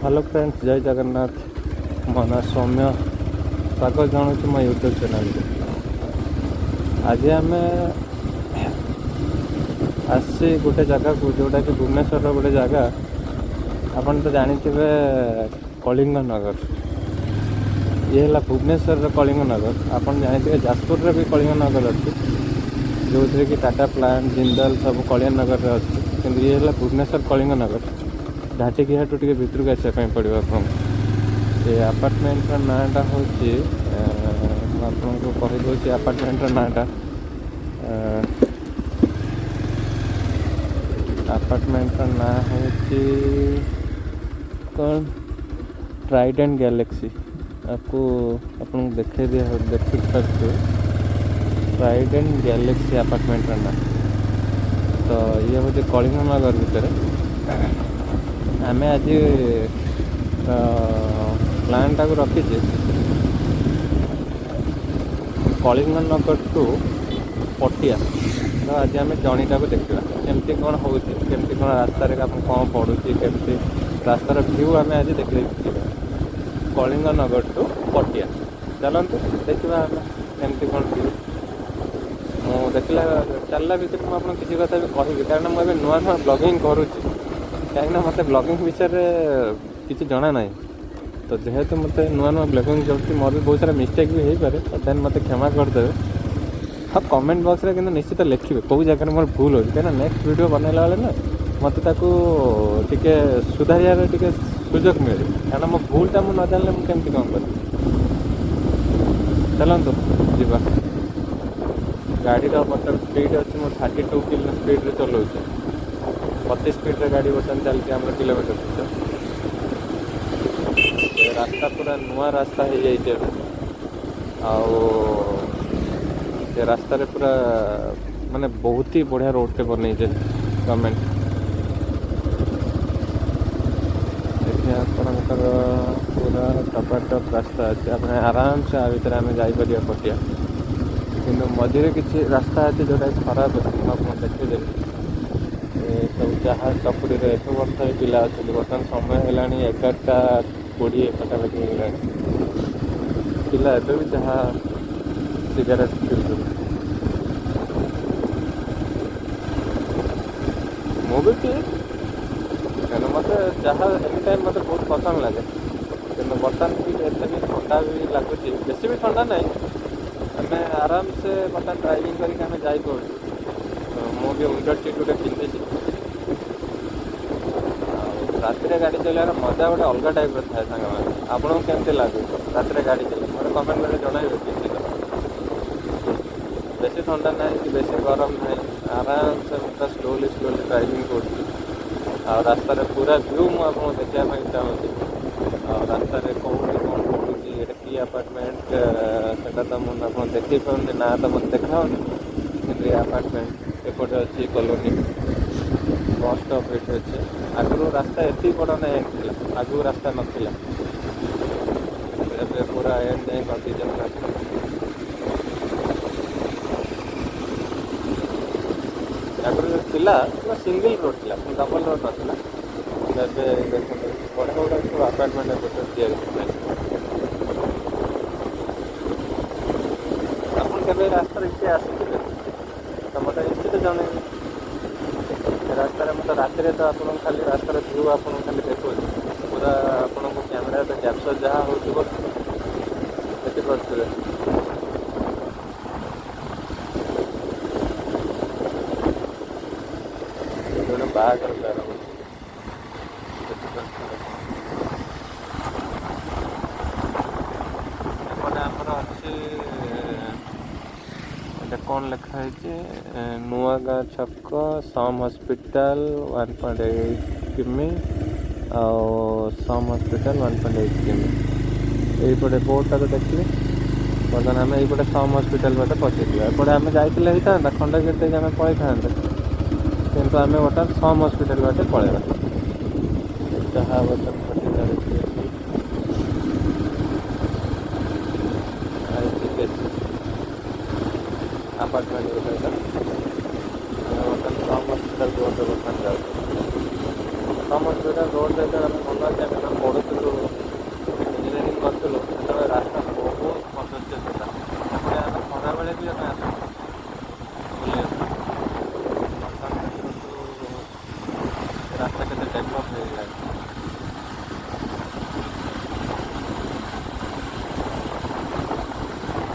Hello friends, ଜୟ ଜଗନ୍ନାଥ। ମୋ ନାଁ ସୌମ୍ୟ, ସ୍ୱାଗତ ଜଣାଉଛି ମୋ ୟୁଟ୍ୟୁବ୍ ଚ୍ୟାନେଲ୍କୁ। ଆଜି ଆମେ ଆସିଛି ଗୋଟେ ଜାଗାକୁ, ଯେଉଁଟାକି ଭୁବନେଶ୍ୱରର ଗୋଟେ ଜାଗା। ଆପଣ ତ ଜାଣିଥିବେ କଳିଙ୍ଗ ନଗର। ଇଏ ହେଲା ଭୁବନେଶ୍ୱରର କଳିଙ୍ଗ ନଗର। ଆପଣ ଜାଣିଥିବେ ଯାଜପୁରରେ ବି କଳିଙ୍ଗ ନଗର ଅଛି, ଯେଉଁଥିରେ କି ଟାଟା ପ୍ଲାଣ୍ଟ, ଜିନ୍ଦଲ ସବୁ କଳିଙ୍ଗ ନଗରରେ ଅଛି। କିନ୍ତୁ ଇଏ ହେଲା ଭୁବନେଶ୍ୱର କଳିଙ୍ଗ ନଗର। ଝାଟିକିହାଠୁ ଟିକେ ଭିତରକୁ ଆସିବା ପାଇଁ ପଡ଼ିବ ଆପଣଙ୍କୁ। ଏ ଆପାର୍ଟମେଣ୍ଟର ନାଁଟା ହେଉଛି, ମୁଁ ଆପଣଙ୍କୁ କହିଦେଉଛି ଆପାର୍ଟମେଣ୍ଟର ନାଁଟା। ଆପାର୍ଟମେଣ୍ଟର ନାଁ ହେଉଛି କ'ଣ, ଟ୍ରାଇଡେଣ୍ଟ ଗ୍ୟାଲେକ୍ସି। ଆକୁ ଆପଣଙ୍କୁ ଦେଖେଇ ଦିଆ, ଦେଖିପାରୁଥିବେ ଟ୍ରାଇଡେଣ୍ଟ ଗ୍ୟାଲେକ୍ସି ଆପାର୍ଟମେଣ୍ଟର ନାଁ। ତ ଇଏ ହେଉଛି କଳିଙ୍ଗ ନଗର ଭିତରେ। ଆମେ ଆଜି ପ୍ଲାନ୍ଟାକୁ ରଖିଛେ କଳିଙ୍ଗ ନଗର ଟୁ ପଟିଆ। ତ ଆଜି ଆମେ ଜର୍ଣ୍ଣିଟାକୁ ଦେଖିବା, କେମିତି କ'ଣ ହେଉଛି, କେମିତି କ'ଣ ରାସ୍ତାରେ ଆପଣ କ'ଣ ପଡ଼ୁଛି, କେମିତି ରାସ୍ତାର ଭ୍ୟୁ ଆମେ ଆଜି ଦେଖିଦେଇକି ଯିବା। କଳିଙ୍ଗ ନଗର ଟୁ ପଟିଆ ଚାଲନ୍ତୁ ଦେଖିବା ଆମେ କେମିତି କ'ଣ ଭ୍ୟୁ। ମୁଁ ଦେଖିଲା ଚାଲିଲା ଭିତରେ ମୁଁ ଆପଣଙ୍କୁ କିଛି କଥା ବି କହିବି, କାରଣ ମୁଁ ଏବେ ନୂଆ ନୂଆ ବ୍ଲଗିଂ କରୁଛି। କାହିଁକିନା ମୋତେ ବ୍ଲଗିଂ ବିଷୟରେ କିଛି ଜଣା ନାହିଁ। ତ ଯେହେତୁ ମୋତେ ନୂଆ ନୂଆ ବ୍ଲଗିଂ କରୁଛି, ମୋର ବି ବହୁତ ସାରା ମିଷ୍ଟେକ୍ ବି ହେଇପାରେ, ତ ଦେନ୍ ମୋତେ କ୍ଷମା କରିଦେବେ। ଆଉ କମେଣ୍ଟ ବକ୍ସରେ କିନ୍ତୁ ନିଶ୍ଚିତ ଲେଖିବେ କେଉଁ ଜାଗାରେ ମୋର ଭୁଲ ହେଉଛି, କାହିଁକିନା ନେକ୍ସଟ ଭିଡ଼ିଓ ବନେଇଲା ବେଳେ ନା ମୋତେ ତାକୁ ଟିକେ ସୁଧାରିବାର ଟିକେ ସୁଯୋଗ ମିଳିବ। କାରଣ ମୋ ଭୁଲଟା ମୁଁ ନ ଜାଣିଲେ ମୁଁ କେମିତି କ'ଣ କରିବି। ଚାଲନ୍ତୁ ଯିବା। ଗାଡ଼ିର ବର୍ତ୍ତମାନ ସ୍ପିଡ଼ ଅଛି, ମୁଁ 32 କିଲୋ ସ୍ପିଡ଼ରେ ଚଲାଉଛି। 32 ସ୍ପିଡ଼ରେ ଗାଡ଼ି ବର୍ତ୍ତମାନ ଚାଲିଛି ଆମର କିଲୋମିଟର ପିଛା। ରାସ୍ତା ପୁରା ନୂଆ ରାସ୍ତା ହେଇଯାଇଛି ଏବେ, ଆଉ ସେ ରାସ୍ତାରେ ପୁରା ମାନେ ବହୁତ ହି ବଢ଼ିଆ ରୋଡ଼ଟେ ବନେଇছে ଗଭର୍ଣ୍ଣମେଣ୍ଟ। ଏଠି ଆପଣଙ୍କର ପୁରା ଟପାଟପ ରାସ୍ତା ଅଛି, ଆପଣ ଆରାମସେ ଆ ଭିତରେ ଆମେ ଯାଇପାରିବା ପଟିଆ। କିନ୍ତୁ ମଝିରେ କିଛି ରାସ୍ତା ଅଛି ଯେଉଁଟା ଖରାପ ଅଛି, ମୁଁ ଆପଣଙ୍କୁ ଦେଖେଇଦେବି। ଏ ସବୁ ଚାହା ଟପୁରୀରେ ଏବେ ବର୍ତ୍ତମାନ ପିଲା ଅଛନ୍ତି। ବର୍ତ୍ତମାନ ସମୟ ହେଲାଣି 11:20 ପାଖାପାଖି ହେଇଗଲାଣି, ପିଲା ଏବେ ବି ଚାହା ସିଗାରେଟ୍ ପିଉଛନ୍ତି। ମୁଁ ବି ପିଏ, କାରଣ ମୋତେ ଚାହା ଏନି ଟାଇମ୍ ମୋତେ ବହୁତ ପସନ୍ଦ ଲାଗେ। କିନ୍ତୁ ବର୍ତ୍ତମାନ ବି ଏତେ ବି ଥଣ୍ଡା ବି ଲାଗୁଛି, ବେଶୀ ବି ଥଣ୍ଡା ନାହିଁ, ଆମେ ଆରାମସେ ବର୍ତ୍ତମାନ ଡ୍ରାଇଭିଂ କରିକି ଆମେ ଯାଇପାରୁଛୁ। ତ ମୁଁ ବି ୱିଣ୍ଡୋ ସିଟ୍ ଗୋଟେ ପିନ୍ଧିଛି। ଆଉ ରାତିରେ ଗାଡ଼ି ଚଲେଇବାର ମଜା ଗୋଟେ ଅଲଗା ଟାଇପ୍ର ଥାଏ ସାଙ୍ଗମାନେ। ଆପଣଙ୍କୁ କେମିତି ଲାଗୁଛି ରାତିରେ ଗାଡ଼ି ଚଲେଇଲେ ମୋତେ କମେଣ୍ଟ କରି ଜଣାଇବେ ନିଶ୍ଚିତ। ବେଶୀ ଥଣ୍ଡା ନାହିଁ କି ବେଶୀ ଗରମ ନାହିଁ, ଆରାମସେ ମୁଁ ପୁରା ସ୍ଲୋଲି ସ୍ଲୋଲି ଡ୍ରାଇଭିଂ କରୁଛି। ଆଉ ରାସ୍ତାରେ ପୁରା ଭ୍ୟୁ ମୁଁ ଆପଣଙ୍କୁ ଦେଖିବା ପାଇଁ ଚାହୁଁଛି। ଆଉ ରାସ୍ତାରେ କେଉଁଠି କ'ଣ ପଡ଼ୁଛି, ଏଇଟା କି ଆପାର୍ଟମେଣ୍ଟ ସେଟା ତ ମୁଁ ଆପଣଙ୍କୁ ଦେଖେଇ ପାରୁନି, ନା ତ ମୋତେ ଦେଖାହେଉନି। କିନ୍ତୁ ଏ ଆପାର୍ଟମେଣ୍ଟ ଏପଟେ ଅଛି କଲୋନୀ, ବସ୍ ଷ୍ଟପ୍ ଏଇଠି ଅଛି। ଆଗରୁ ରାସ୍ତା ଏତିକି ବଡ଼ ନାହିଁ ଥିଲା, ଆଗକୁ ରାସ୍ତା ନଥିଲା, ଏବେ ପୁରା ଏଣ୍ଡ ଯାଏଁ କରିଦେଇଛନ୍ତି ରାସ୍ତା। ଆଗରୁ ଯୋଉ ଥିଲା ପୁରା ସିଙ୍ଗଲ ରୋଡ଼ ଥିଲା, ଡବଲ ରୋଡ଼ ନଥିଲା। ଏବେ ଦେଖନ୍ତୁ ବଢ଼ିଆ ବଢ଼ିଆ ସବୁ ଆପାର୍ଟମେଣ୍ଟ ଏପଟେ ତିଆରି ହେଇଛି। ଆପଣ କେବେ ରାସ୍ତାରେ କିଏ ଆସିଥିବେ ତ ମୋତେ ନିଶ୍ଚିତ ଜଣେଇବେ। ରାସ୍ତାରେ ମୁଁ ତ ରାତିରେ ତ ଆପଣଙ୍କୁ ଖାଲି ରାସ୍ତାର ଭ୍ୟୁ ଆପଣଙ୍କୁ ଖାଲି ଦେଖାଉଛି, ପୁରା ଆପଣଙ୍କୁ କ୍ୟାମେରା ତ କ୍ୟାପଚର୍ ଯାହା ହେଉଥିବ ଦେଖିପାରୁଥିବେ। ଗୋଟେ ବାହାଘର ତାର ଦେଖିପାରୁଥିବେ। ଏପଟେ ଆମର ଅଛି, ଏଇଟା କ'ଣ ଲେଖା ହେଇଛି, ନୂଆଗାଁ ଛକ, ସମ୍ ହସ୍ପିଟାଲ 1.8 କିମି, ଆଉ ସମ୍ ହସ୍ପିଟାଲ 1.8 କିମି। ଏଇପଟେ ବୋର୍ଡ଼ଟା ତ ଦେଖିଲେ। ବର୍ତ୍ତମାନ ଆମେ ଏଇପଟେ ସମ୍ ହସ୍ପିଟାଲ ବାଟେ ପଶିଯିବା। ଏପଟେ ଆମେ ଯାଇଥିଲେ ହେଇଥାନ୍ତା, ଖଣ୍ଡଗିରି ଦେଇକି ଆମେ ପଳେଇଥାନ୍ତେ, କିନ୍ତୁ ଆମେ ବର୍ତ୍ତମାନ ସମ୍ ହସ୍ପିଟାଲ ବାଟେ ପଳେଇବା। ଯାହା ବର୍ତ୍ତମାନ ଘଟି ଚାଲିଛି ଏଠି ଆଇଜିକେସି ଆପାର୍ଟମେଣ୍ଟ ଗୋଟେ ଏଇଟା। ଆମେ ବର୍ତ୍ତମାନ ସମ୍ ହସ୍ପିଟାଲ ରୋଡ଼ରେ ବର୍ତ୍ତମାନ ଯାଉଛୁ। ସମ୍ ହସ୍ପିଟାଲ ରୋଡ଼ ଯେତେବେଳେ ଆମେ ମନେ ଅଛି, ଆମେ ଯେତେବେଳେ ପଢ଼ୁଥିଲୁ, ଇଞ୍ଜିନିୟରିଂ କରୁଥିଲୁ, ସେତେବେଳେ ରାସ୍ତା ବହୁତ କଦର୍ଯ୍ୟ ଥିଲା। ଏପଟେ ଆମେ ଖରାବେଳେ ବି ଆମେ ଆସୁଥିଲୁ ବୁଲିବା ପାଇଁ। ବର୍ତ୍ତମାନ ଦେଖନ୍ତୁ ରାସ୍ତା କେତେ ଡେଭଲପ୍ ହେଇଗଲାଣି।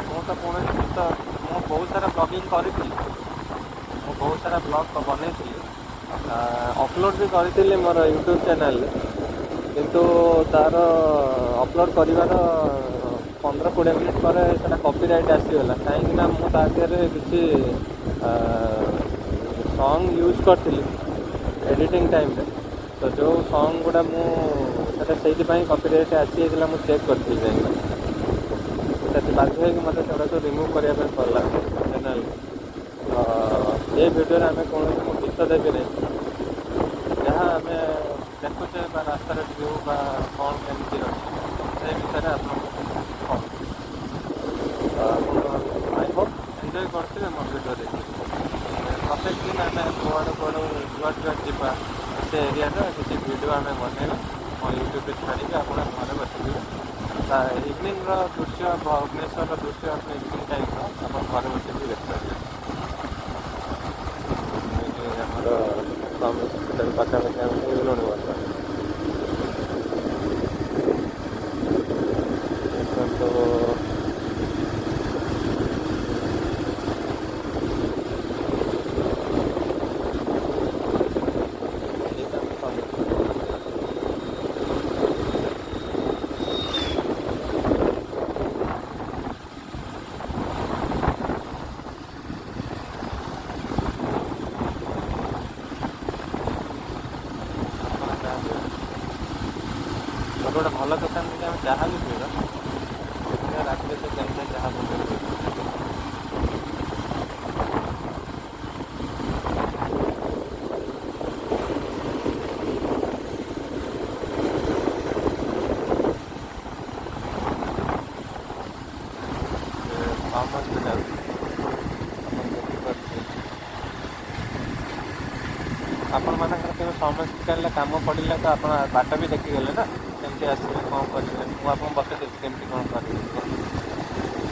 ମୁଁ ତ କୌଣସି ଗୀତ, ମୁଁ ବହୁତ ସାରା ବ୍ଲଗିଂ କରିଥିଲି, ମୁଁ ବହୁତ ସାରା ବ୍ଲଗ୍ ବନେଇଥିଲି, ଅପଲୋଡ଼ ବି କରିଥିଲି ମୋର ୟୁଟ୍ୟୁବ୍ ଚ୍ୟାନେଲରେ। କିନ୍ତୁ ତା'ର ଅପଲୋଡ଼ କରିବାର 15-20 ମିନିଟ୍ ପରେ ସେଇଟା କପିରାଇଟ୍ ଆସିଗଲା, କାହିଁକିନା ମୁଁ ତା ଦେହରେ କିଛି ସଙ୍ଗ୍ ୟୁଜ୍ କରିଥିଲି ଏଡ଼ିଟିଂ ଟାଇମ୍ରେ। ତ ଯେଉଁ ସଙ୍ଗ୍ ଗୁଡ଼ା ମୁଁ ସେଇଟା ସେଇଥିପାଇଁ କପିରାଇଟ୍ ଆସିଯାଇଥିଲା। ମୁଁ ଚେକ୍ କରିଥିଲି ଯାଇକିନା, ସେଠି ବାଧ୍ୟ ହେଇକି ମୋତେ ସେଗୁଡ଼ା ସବୁ ରିମୁଭ୍ କରିବା ପାଇଁ ପଡ଼ିଲା ଚ୍ୟାନେଲ୍ରୁ। ତ ଏ ଭିଡ଼ିଓରେ ଆମେ କୌଣସି ମୁଁ ଗୀତ ଦେବି ନାହିଁ। ଯାହା ଆମେ ଦେଖୁଛେ ବା ରାସ୍ତାର ଭ୍ୟୁ ବା କ'ଣ କେମିତି ଅଛି, ସେ ବିଷୟରେ ଆପଣଙ୍କୁ କହୁଛି। ତ ଆପଣ I Hope enjoy କରୁଥିବେ ମୋ ଭିଡ଼ିଓ ଦେଖିକି। ପ୍ରତ୍ୟେକ ଦିନ ଆମେ କୁଆଡ଼େ କୁଆଡ଼େ ଯୁଆଡ଼େ ଯୁଆଡ଼େ ଯିବା, ସେ ଏରିଆର କିଛି ଭିଡ଼ିଓ ଆମେ ବନେଇବା, ମୋ ୟୁଟ୍ୟୁବରେ ଛାଡ଼ିକି ଆପଣ ଘରେ ବସିକି ତା ଇଭିନିଂର ଦୃଶ୍ୟ, ଭୁବନେଶ୍ୱରର ଦୃଶ୍ୟ ଆପଣ ଇଭିନିଂ ଟାଇମ୍ର ଆପଣ ଘରେ ବସିକି ଦେଖିପାରିବେ। ଏଇଠି ଆମର ସମ୍ ହସ୍ପିଟାଲ ପାଖାପାଖି ଆମେ ହେଇଗଲୁଣି ବର୍ତ୍ତମାନ। ଦେଖନ୍ତୁ, ଏଇଟା ଆମ ସମ୍ ହସ୍ପିଟାଲ। ଆପଣ ଚାହା ପିଇବେ? ଗୋଟେ ଗୋଟେ ଭଲ ଦୋକାନ ଯଦି ଆମେ ଚାହା ବି ପିଇବା, ଦେଖିବା ରାତିରେ ସେ କେମିତି ଚାହା ବନଉଛନ୍ତି। ସମ୍ ହସ୍ପିଟାଲ ଆପଣ ଦେଖିପାରୁଥିବେ। ଆପଣମାନଙ୍କର କେବେ ସମ୍ ହସ୍ପିଟାଲରେ କାମ ପଡ଼ିଲେ ତ ଆପଣ ବାଟ ବି ଦେଖିଗଲେ ନା, କେମିତି ଆସିବେ, କ'ଣ କରିବେ, ମୁଁ ଆପଣଙ୍କୁ ବତେଇଦେବି କେମିତି କ'ଣ କରିବେ।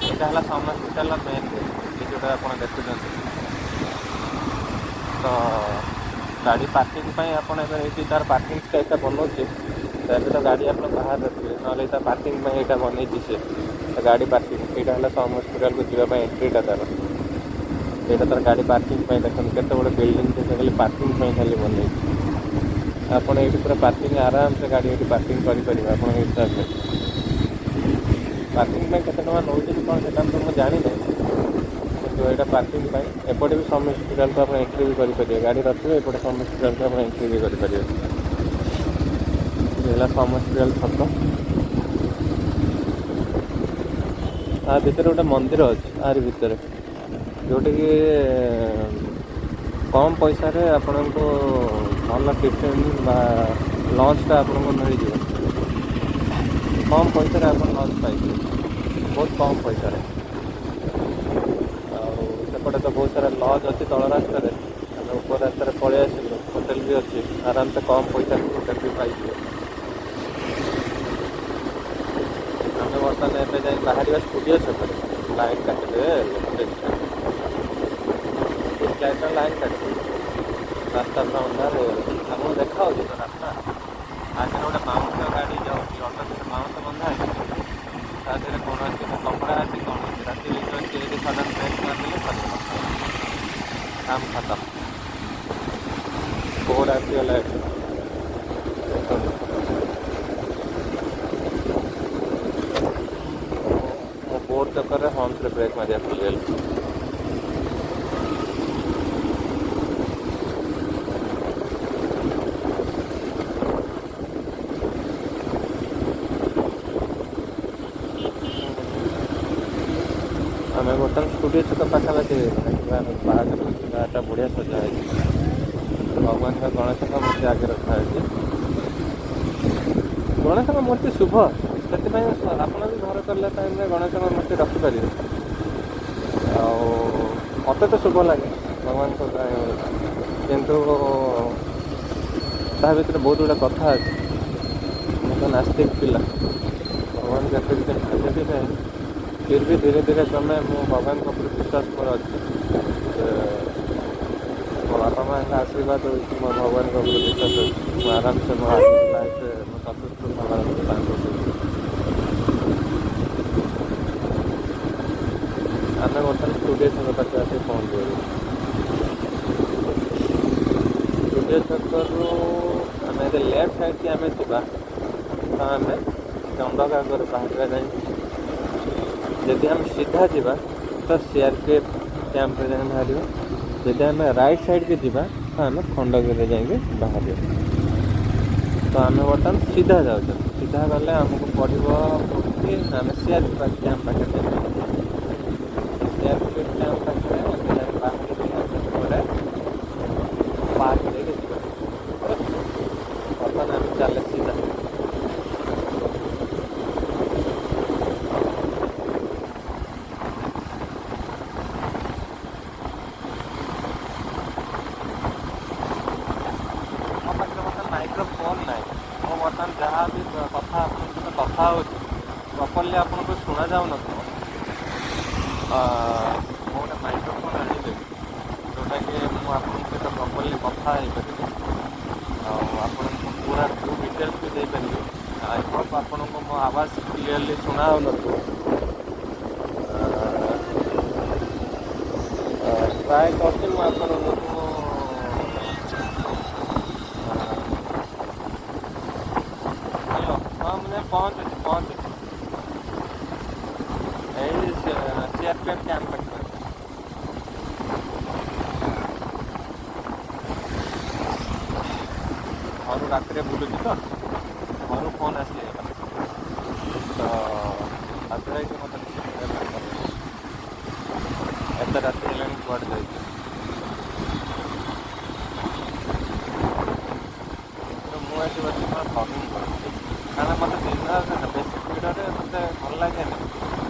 ଏଇଟା ହେଲା ସମ୍ ହସ୍ପିଟାଲର ମେନ୍ ଗେଟ୍, ଏ ଯେଉଁଟା ଆପଣ ଦେଖୁଛନ୍ତି। ତ ଗାଡ଼ି ପାର୍କିଂ ପାଇଁ ଆପଣ ଏବେ ଏଇଠି ତାର ପାର୍କିଂ ସ୍ପେସ୍ଟା ବନଉଛି। ତ ଏବେ ତ ଗାଡ଼ି ଆପଣ ବାହାରେ ରଖିବେ, ନହେଲେ ତା ପାର୍କିଂ ପାଇଁ ଏଇଟା ବନେଇଛି ସେ ତ ଗାଡ଼ି ପାର୍କିଂ। ଏଇଟା ହେଲା ସମ୍ ହସ୍ପିଟାଲକୁ ଯିବା ପାଇଁ ଏଣ୍ଟ୍ରିଟା ତାର। ଏଇଟା ତାର ଗାଡ଼ି ପାର୍କିଂ ପାଇଁ। ଦେଖନ୍ତୁ କେତେ ବଡ଼ ବିଲ୍ଡିଂ, ସେ ଖାଲି ପାର୍କିଂ ପାଇଁ ଖାଲି ବନେଇଛି। ଆପଣ ଏଇଠି ପୁରା ପାର୍କିଂ ଆରାମସେ ଗାଡ଼ି ଏଇଠି ପାର୍କିଂ କରିପାରିବେ ଆପଣଙ୍କ ହିସାବରେ। ପାର୍କିଂ ପାଇଁ କେତେ ଟଙ୍କା ନେଉଛି କି କ'ଣ ସେଟା ତ ମୁଁ ଜାଣିନାହିଁ, କିନ୍ତୁ ଏଇଟା ପାର୍କିଂ ପାଇଁ। ଏପଟେ ବି ସମ୍ ହସ୍ପିଟାଲକୁ ଆପଣ ଏଣ୍ଟ୍ରି ବି କରିପାରିବେ। ଗାଡ଼ି ରଖିବେ, ଏପଟେ ସମ୍ ହସ୍ପିଟାଲକୁ ଆପଣ ଏଣ୍ଟ୍ରି ବି କରିପାରିବେ। ହେଲା ସମ୍ ହସ୍ପିଟାଲ ଛକ। ତା ଭିତରେ ଗୋଟେ ମନ୍ଦିର ଅଛି ଆରି ଭିତରେ, ଯେଉଁଠିକି କମ୍ ପଇସାରେ ଆପଣଙ୍କୁ ଭଲ ଟିଫିନ୍ ବା ଲଞ୍ଚଟା ଆପଣଙ୍କୁ ମିଳିଯିବ। କମ୍ ପଇସାରେ ଆପଣ ଲଞ୍ଚ ପାଇଯିବେ, ବହୁତ କମ୍ ପଇସାରେ। ଆଉ ସେପଟେ ତ ବହୁତ ସାରା ଲଜ୍ ଅଛି ତଳ ରାସ୍ତାରେ, ଆମେ ଉପର ରାସ୍ତାରେ ପଳେଇ ଆସିଲୁ। ହୋଟେଲ ବି ଅଛି, ଆରାମସେ କମ୍ ପଇସାରେ ହୋଟେଲ ବି ପାଇଯିବେ। ଆମେ ବର୍ତ୍ତମାନ ଏବେ ଯାଇ ବାହାରିବା ଷ୍ଟୁଡ଼ିଓ ଛକରେ। ଲାଇନ୍ କାଟିଦେବେ, ଲାଇଟ୍ର ଲାଇନ୍ କାଟିଦେବେ, ରାସ୍ତା ପୁରା ଅନ୍ଧାର ହେଇଗଲା। ଆମକୁ ଦେଖାହେଉଛି ତ ରାସ୍ତା। ଆଗରେ ଗୋଟେ ବାଉଁଶ ଗାଡ଼ି ଯାଉଛି, ଅଟୋ ଦେହରେ ବାଉଁଶ ବନ୍ଧା ହେଇଛି, ତା ଦେହରେ କ'ଣ ଅଛି ନା କପଡ଼ା ଅଛି କ'ଣ ଅଛି। ରାତି ହେଇଥିବ, ସିଏ ଯଦି ସଡ଼ନ୍ ବ୍ରେକ୍ ମାରିଦେଲେ ସରିଗଲା, କାମ ଖତମ। ବୋର୍ଡ଼ ଆସିଗଲା ଏଠି ଦେଖନ୍ତୁ। ମୁଁ ବୋର୍ଡ଼ ଚକରରେ ହମ୍ପସରେ ବ୍ରେକ୍ ମାରିବା ଭୁଲିଗଲି। ଆମେ ବର୍ତ୍ତମାନ ଷ୍ଟୁଡ଼ିଓ ଛକ ପାଖାପାଖି ହେଇଗଲା। ବାହାଘର ବାହାରଟା ବଢ଼ିଆ ସଜା ହେଇଛି, ଭଗବାନଙ୍କ ଗଣେଶଙ୍କ ମୂର୍ତ୍ତି ଆଗରେ ରଖା ହେଇଛି। ଗଣେଶଙ୍କ ମୂର୍ତ୍ତି ଶୁଭ, ସେଥିପାଇଁ ଆପଣ ବି ଘର କଲା ଟାଇମ୍ରେ ଗଣେଶଙ୍କ ମୂର୍ତ୍ତି ରଖିପାରିବେ। ଆଉ ମୋତେ ତ ଶୁଭ ଲାଗେ ଭଗବାନଙ୍କ, କିନ୍ତୁ ତା ଭିତରେ ବହୁତ ଗୁଡ଼ା କଥା ଅଛି। ମୁଁ ତ ନାସ୍ତିକ ପିଲା, ଭଗବାନ ଏତେ କିଛି ମାନେ ବି ନାହିଁ। ଫିର୍ ବି ଧୀରେ ଧୀରେ କ୍ରମେ ମୁଁ ଭଗବାନଙ୍କ ଉପରେ ବିଶ୍ୱାସ ମୋର ଅଛି। ମୋ ବାପା ମାଆଙ୍କ ଆଶୀର୍ବାଦ ହୋଇଛି, ମୋ ଭଗବାନଙ୍କ ଉପରେ ବିଶ୍ୱାସ ଅଛି। ମୁଁ ଆରାମସେ ମୋ ଲାଇଫରେ ମୁଁ ସକ୍ସେସଫୁଲ୍ ହେବାର ପ୍ଲାନ୍ ପକାଇଛି। ଆମେ ବର୍ତ୍ତମାନ ଷ୍ଟୁଡ଼ିଓ ଛକ ପାଖରେ ଆସିକି ପହଞ୍ଚିଗଲୁ। ଷ୍ଟୁଡ଼ିଓ ଛକରୁ ଆମେ ଯଦି ଲେଫ୍ଟ ସାଇଡ଼୍କି ଆମେ ଯିବା ତ ଆମେ ଚନ୍ଦକାଗର ବାହାରିବା ଯାଇକି। ଯଦି ଆମେ ସିଧା ଯିବା ତ CRPF କ୍ୟାମ୍ପରେ ଯାଇ ବାହାରିବା। ଯଦି ଆମେ ରାଇଟ୍ ସାଇଡ଼୍କି ଯିବା ତ ଆମେ ଖଣ୍ଡଗିରିରେ ଯାଇକି ବାହାରିବା। ତ ଆମେ ବର୍ତ୍ତମାନ ସିଧା ଯାଉଛନ୍ତି। ସିଧା ଗଲେ ଆମକୁ ପଡ଼ିବ କେଉଁଠି ନା ଆମେ CRPF camp ପାଖରେ ଯାଇ ପହଞ୍ଚିବା। CRPF camp ପାଖରେ ଆମେ ଯାଇ ବାହାରିକି ଆମେ ସେପଟେ ପାର୍କ ଦେଇକି ଯିବା। ବର୍ତ୍ତମାନ ଆମେ ଚାଲେ ସିଧା। ମୋ ପାଖରେ ବର୍ତ୍ତମାନ ମାଇକ୍ରୋଫୋନ୍ ନାହିଁ। ମୁଁ ବର୍ତ୍ତମାନ ଯାହା ବି କଥା ଆପଣଙ୍କ ସହିତ କଥା ହେଉଛି ପ୍ରପର୍ଲି ଆପଣଙ୍କୁ ଶୁଣାଯାଉନଥିବ। ମୁଁ ଗୋଟେ ମାଇକ୍ରୋଫୋନ୍ ଆଣିଦେବି, ଯେଉଁଟାକି ମୁଁ ଆପଣଙ୍କ ସହିତ ପ୍ରପର୍ଲି କଥା ହେଇପାରିବି ଆଉ ଆପଣଙ୍କୁ ପୁରା ଭ୍ୟୁ ଡିଟେଲ୍ସ ବି ଦେଇପାରିବି। I Hope ଆପଣଙ୍କୁ ମୋ ଆବାଜ କ୍ଲିଅରଲି ଶୁଣା ହେଉନଥିବ। ଟ୍ରାଏ କରୁଛି ମୁଁ ଆପଣଙ୍କୁ। ହ୍ୟାଲୋ, ହଁ, ମୁଁ ଯାଇ ପହଞ୍ଚୁଛି ପହଞ୍ଚୁଛି, ଏଇ CRPF camp ପାଖରେ ଅଛି। ଘରୁ ରାତିରେ ବୁଲୁଛି ତ ଘରୁ ଫୋନ୍ ଆସିଗଲା, ତ ବାଧ୍ୟ ହେଇକି ମୋତେ ରିସିଭ୍ କରିବା ପାଇଁ ପଡ଼ିଲା। ଏତେ ରାତି ହେଲାଣି, କୁଆଡ଼େ ଯାଇଛି? କିନ୍ତୁ ମୁଁ ଏଠି ବସି କ'ଣ ବ୍ଲଗିଂ କରୁଛି, କାରଣ ମୋତେ ଦିନରେ ବେଶୀ ଭିଡ଼ରେ ମୋତେ ଭଲ ଲାଗେନି,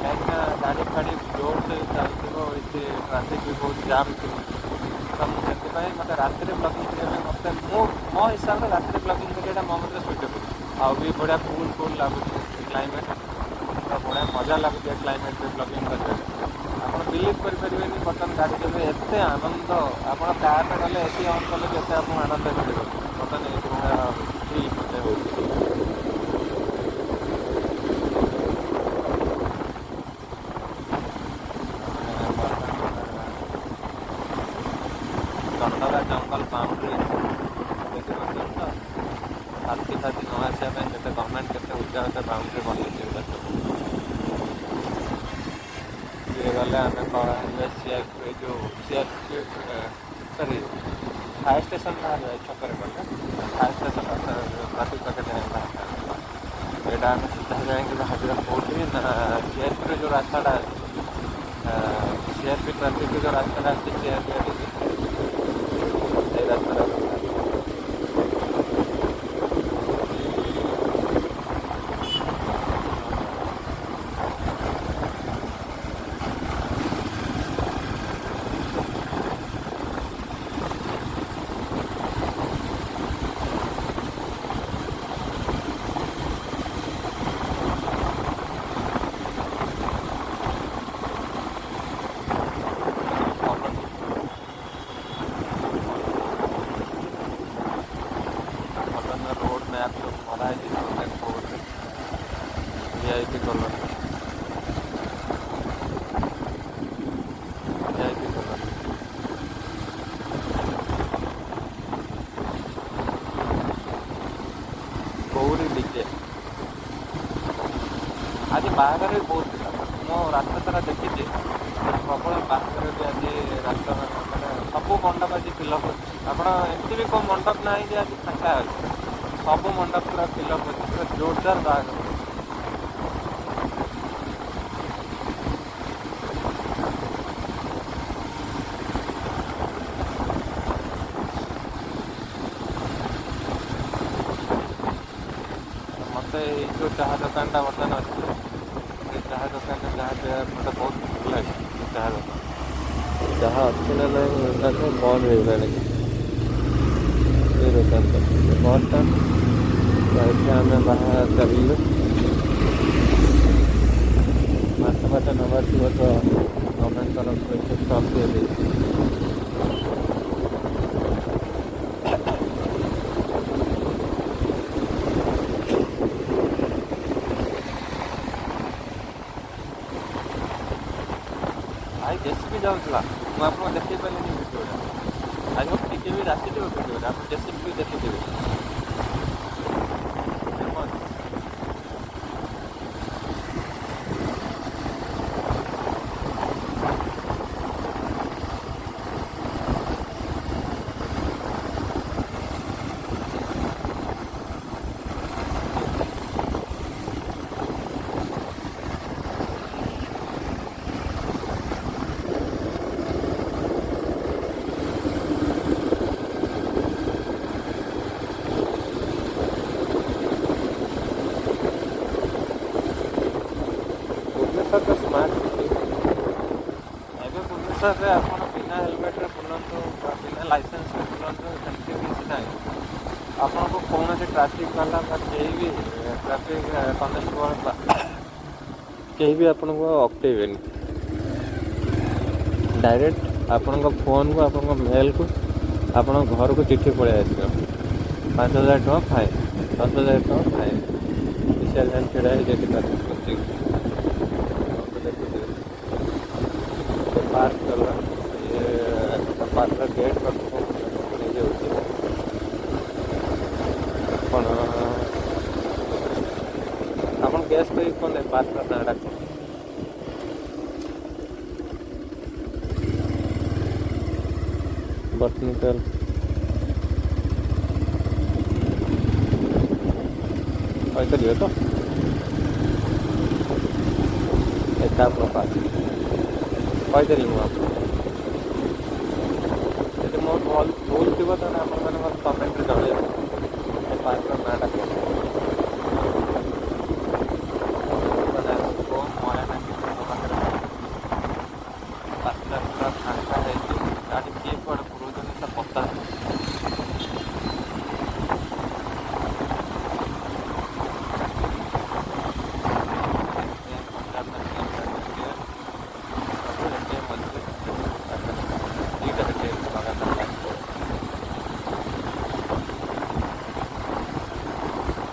କାହିଁକିନା ଗାଡ଼ି ଫାଡ଼ି ଜୋରସେ ଚାଲୁଥିବ, ଏଠି ଟ୍ରାଫିକ୍ ବି ବହୁତ ଜାମ୍ ଥିବ। ତ ମୁଁ ସେଥିପାଇଁ ମୋତେ ରାତିରେ ବ୍ଲଗିଂ କରିବା ପାଇଁ ମୋତେ ମୁଁ ମୋ ହିସାବରେ ରାତିରେ ବ୍ଲଗିଂ କରିବାଟା ମୋ ମତରେ ସୁଇଟେବୁଲ୍। ଆଉ ବି ବଢ଼ିଆ କୁଲ୍ କୁଲ୍ ଲାଗୁଛି କ୍ଲାଇମେଟ୍, ପୁରା ବଢ଼ିଆ ମଜା ଲାଗୁଛି ଏ କ୍ଲାଇମେଟ୍ରେ ବ୍ଲଗିଂ କରିବାକୁ। ଆପଣ ବିଲିଭ୍ କରିପାରିବେନି, ବର୍ତ୍ତମାନ ଗାଡ଼ି ଚଲେଇବେ ଏତେ ଆନନ୍ଦ। ଆପଣ କାର୍ରେ ଗଲେ AC on କଲେ ବି ଏତେ ଆପଣଙ୍କୁ ଆନନ୍ଦ ମିଳିବ। ବର୍ତ୍ତମାନ ଏଇଭଳିଆ ଫିଲ୍ ମୋତେ ହେଉଛି। ଆମେ ବର୍ତ୍ତମାନ ଚନ୍ଦକା ଜଙ୍ଗଲ ବାଉଣ୍ଡ୍ରି ଦେଖିପାରୁଛନ୍ତି ତ, ହାତୀ ଫାତି ନ ଆସିବା ପାଇଁ କେତେ ଗଭର୍ଣ୍ଣମେଣ୍ଟ କେତେ ଉଚ୍ଚା ଉଚ୍ଚା ବାଉଣ୍ଡ୍ରି ବନେଇଛି ଏଗୁଡ଼ା ସବୁ। ଇଏ ଗଲେ ଆମେ ବାହାରିବା ସିଆର୍ ଏଇ ଯେଉଁ CRPF, ସରି, ଫାୟାର ଷ୍ଟେସନ୍ ବାହାରିବା। ଏ ଛକରେ ଗଲେ ଫାୟାର ଷ୍ଟେସନ୍ ଟ୍ରାଫିକ୍ ପାଖରେ ଯାଇ ବାହାରିବା। ଏଇଟା ଆମେ ସିଧା ଯାଇକି ବାହାରିବା କେଉଁଠି ନା ସିଆର୍ପିର ଯେଉଁ ରାସ୍ତାଟା ଅଛି, CRP ଟ୍ରାଫିକ୍ର ଯେଉଁ ରାସ୍ତାଟା ଅଛି ସିଆର୍ପି ଆଡ଼ିକି, ସେଇ ରାସ୍ତାଟା ଆମେ ବାହାରିବା। କଲୋନୀ, କଲୋନୀର ରୋଡ଼ ମ୍ୟାପ୍ ସବୁ ମରା ହେଇଛି ସବୁ ବୋର୍ଡ଼ରେ। VIP colony, VIP colony. Gauri DJ. ଆଜି ବାହାଘର ବି ବହୁତ ଥିଲା। ମୁଁ ରାସ୍ତା ସାରା ଦେଖିଛି, ପ୍ରବଳ ବାହାଘର ବି ଆଜି। ରାସ୍ତା ମାନେ ସବୁ ମଣ୍ଡପ ଆଜି ଫିଲଅପ୍ ଅଛି। ଆପଣ ଏମିତି ବି କେଉଁ ମଣ୍ଡପ ନାହିଁ ଯେ ଆଜି ଫାଙ୍କା ଅଛି। ସବୁ ମଣ୍ଡପ ପୁରା ଫିଲଅପ୍ ଅଛି, ପୁରା ଜୋରଦାର ବାହାଘର ଅଛି। ମୋତେ ଏଇ ଯେଉଁ ଚାହା ଦୋକାନଟା ବର୍ତ୍ତମାନ ଅଛି, ସେ ଚାହା ଦୋକାନରେ ଚାହା ପିଇବା ମୋତେ ବହୁତ ଭଲ ଲାଗେ। ସେ ଚାହା ଦୋକାନ ଚାହା ଅଛି ନା ନାହିଁ ନା ନାହିଁ, ବନ୍ଦ ହେଇଗଲାଣି। ଦୋକାନ ବସ୍ ଷ୍ଟାଣ୍ଡ। ତ ଏଠି ଆମେ ବାହାର ଚାଲିଲୁ। ମାଛ ଫାଛ ନେବାର ଥିବ ତ ଗଭର୍ଣ୍ଣମେଣ୍ଟ ତରଫରୁ ଏଠି ଷ୍ଟଲ୍ ଦିଆଯାଇଛି। ଭାଇ, ଜେସିବି ଯାଉଥିଲା, ମୁଁ ଆପଣଙ୍କୁ ଦେଖେଇ ପାରିଲିନି ଭିଡ଼ିଓଟା। I Hope ଟିକେ ବି ଆସିଥିବ ଭିଡ଼ିଓଟା, ଆପଣ ଜେସିବି ବି ଦେଖିଥିବେ। ଫେମସ୍। ଭୁବନେଶ୍ୱର ତ ସ୍ମାର୍ଟ ସିଟି ଏବେ। ଭୁବନେଶ୍ୱରରେ ଆପଣ ବିନା ହେଲମେଟ୍ରେ ବୁଲନ୍ତୁ ବା ବିନା ଲାଇସେନ୍ସରେ ବୁଲନ୍ତୁ, ସେମିତି କିଛି ନାହିଁ। ଆପଣଙ୍କୁ କୌଣସି ଟ୍ରାଫିକ୍ ବାଲା ବା କେହି ବି ଟ୍ରାଫିକ୍ କନେଷ୍ଟବଳ ବା କେହି ବି ଆପଣଙ୍କୁ ଅଟକେଇବେନି। ଡାଇରେକ୍ଟ ଆପଣଙ୍କ ଫୋନ୍କୁ, ଆପଣଙ୍କ ମେଲ୍କୁ, ଆପଣଙ୍କ ଘରକୁ ଚିଠି ପଳେଇ ଆସିବ, 5,000 ଟଙ୍କା ଫାଇନ୍, 10,000 ଟଙ୍କା ଫାଇନ୍। ବିଶାଲ ଜାନ ଛିଡ଼ା ହେଇଛି ତାର ବସିକି ଦେଖୁଥିବେ। ସେ ପାର୍କ ଗଲା, ଇଏ ପାର୍କର ଗେଟ୍ ପାଖକୁ ନେଇଯାଉଛି। ଆପଣ ଆପଣ ଗେସ୍ କରିକି କୁହନ୍ତୁ, ଏ ପାର୍କର ନାଁଟା କ'ଣ? ବଟନିକାଲ କହିପାରିବେ ତ? ଏକାମ୍ର ପାର୍କ କହିଦେଲି ମୁଁ ଆପଣଙ୍କୁ। ଯଦି ମୋର ଭୁଲ ଭୁଲ ଥିବ, ତାହେଲେ ଆପଣମାନେ ମୋତେ କମେଣ୍ଟରେ ଜଣାଇବେ, ଏ ପାର୍କର ନାଁଟା କ'ଣ। ବର୍ତ୍ତମାନ ଆମକୁ ମଇଳା ଟାଙ୍କି ଛକ ପାଖରେ ପହଞ୍ଚିଛୁ। ରାସ୍ତା ପୁରା ଫାଙ୍କା ହେଇଛି, ଗାଡ଼ି କିଏ କୁଆଡ଼େ ପୁରଉଛନ୍ତି ତା ପତ୍ତା ନାହିଁ। ପଞ୍ଜାବ ନ୍ୟାସନାଲ୍ ବ୍ୟାଙ୍କ ଏଟିଏମ୍, ସବୁ ଏଟିଏମ୍ ଅଛି ପାଖରେ। ଦୁଇଟା ଏଟିଏମ୍ ଲଗାତାର ଲାଗିଛି।